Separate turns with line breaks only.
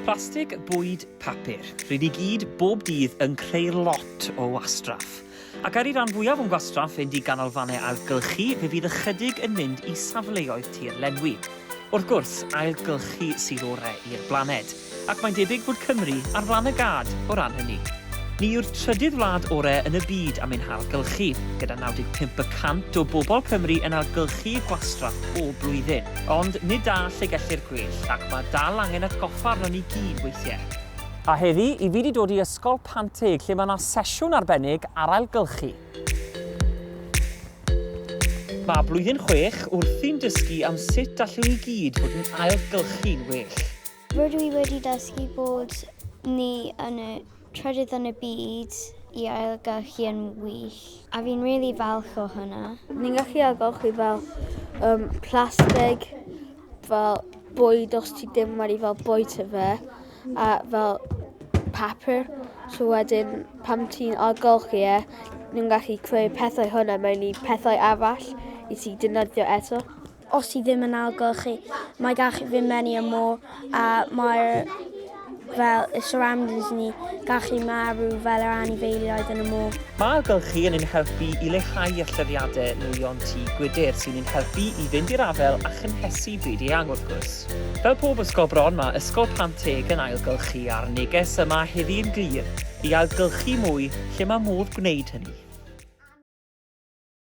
Plastig, bwyd, papur. Rydyn ni gyd bob dydd yn creu lot o wastraff. Ac er i ran fwyaf o'n gwastraff fynd i ganolfannau ailgylchu, fe fydd ychydig yn mynd i safleoedd tirlenwi. Wrth gwrs, ailgylchu sydd orau i'r blaned, ac mae'n debyg fod Cymru ar flaen y gad o ran hynny. Ni yw'r trydydd wlad orau yn y byd am ein hailgylchu, gyda 95 y cant o bobl Cymru yn ailgylchu gwastraff bob blwyddyn. Ond nid da lle gellir gwell, ac mae dal angen atgoffa arnon ni gyd weithiau. A heddi, i fi 'di dod i Ysgol Pant-teg lle mae 'na sesiwn arbennig ar ailgylchu. Mae blwyddyn chwech wrthi'n dysgu am sut allwn ni gyd fod yn ailgylchu'n well.
Rydw i wedi dysgu bod ni yn y trydydd yn y byd i ailgylchu yn wych, a fi'n rili falch o hwnna.
Ni'n gallu ailgylchu fel um, plastig, fel bwyd os ti dim wedi fel bwyta fe, a fel papur. So wedyn, pam ti'n ailgylchu e, ni'n gallu creu pethau hwnna mewn i pethau arall i ti defnyddio eto.
Os ti ddim yn ailgylchu, mae gallu fynd mewn i'r môr a mae'r fel y surroundings ni gallu marw fel yr anifeiliaid yn y môr.
Mae ailgylchu yn ein helpu i leihau allyriadau nwyon tŷ gwydr, sy'n ein helpu i fynd i'r afael â chynhesu byd eang wrth gwrs. Fel pob ysgol bron, mae Ysgol Pant Teg yn ailgylchu a'r neges yma heddi yn glir, i ailgylchu mwy lle mae modd gwneud hynny.